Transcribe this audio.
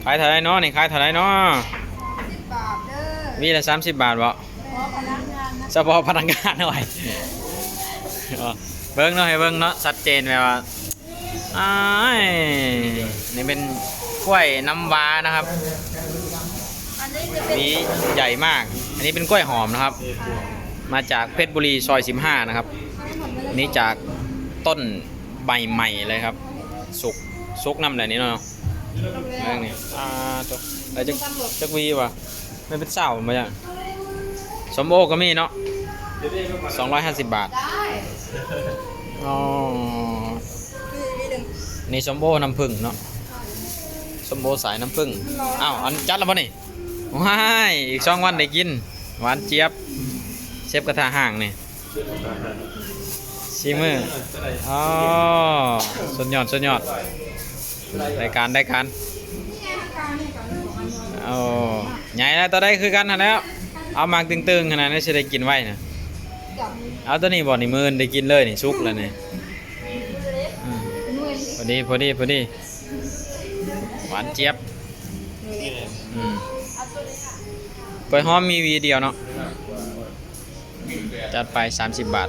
ຂາຍເທົ່າໃດເນາະນີ້? ຂາຍເທົ່າໃດເນາະ? ສິບບາດເດີ. ຫວີລະສາມສິບບາດບໍ? ສະເພາະພະນັກງານ ສະເພາະພະນັກງານ ໂອ້ຍ ເບິ່ງເນາະ ໃຫ້ເບິ່ງເນາະ ຊັດເຈນແບບວ່າ ອ້າຍ ນີ້ເປັນກ້ວຍນ້ຳວານະຄັບ ອັນນີ້ຈະເປັນ ຫວີໃຫຍ່ມາກ. ອັນນີ້ເປັນກ້ວຍຫອມນະຄັບ ມາຈາກເພັດບຸລີ ຊອຍສິບຫ້ານະຄັບ. ອັນນີ້ຈາກຕົ້ນໃໝ່ໆເລີຍຄັບ ສຸກ ສຸກນຳແຫຼະນີ້ເນາະ. ເບິ່ງນີ້ ອ່າ ໂຕ ໄດ້ຈັກ ຈັກຫວີວະ? ແມ່ນເປັນຊາວບໍ່? ສົມໂອກໍມີເນາະ ສອງຮ້ອຍຫ້າສິບບາດ. ອໍ ນີ້ສົມໂອນ້ຳເຜິ້ງເນາະ ສົມໂອສາຍນ້ຳເຜິ້ງ. ອ້າວ ອັນ ຈັດແລ້ວບໍ່ນີ້? ວ້າຍ ອີກສອງວັນໄດ້ກິນ ຫວານຈຽບ. ເຊຟກະທະຮ້າງນີ້ ຊີມື ອໍ ສຸດຍອດ ສຸດຍອດ ໄດ້ການ ໄດ້ການ. ໂອ້ ໃຫຍ່ແລ້ວ ໂຕໃດຄືກັນຫັ້ນແຫຼ້ວ. ເອົາໝາກຕຶງໆຫັ້ນນະ ຊິໄດ້ກິນໄວນະ. ເອົາໂຕນີ້ບໍ່ນີ້? ມື້ອື່ນໄດ້ກິນເລີຍນີ້ ສຸກແລ້ວນີ້. ອືມ ພໍດີ ພໍດີ ພໍດີ ຫວານຈຽບ. ອືມ ກ້ວຍຫອມມີຫວີດຽວເນາະ. ຈັດໄປ ສາມສິບບາດ.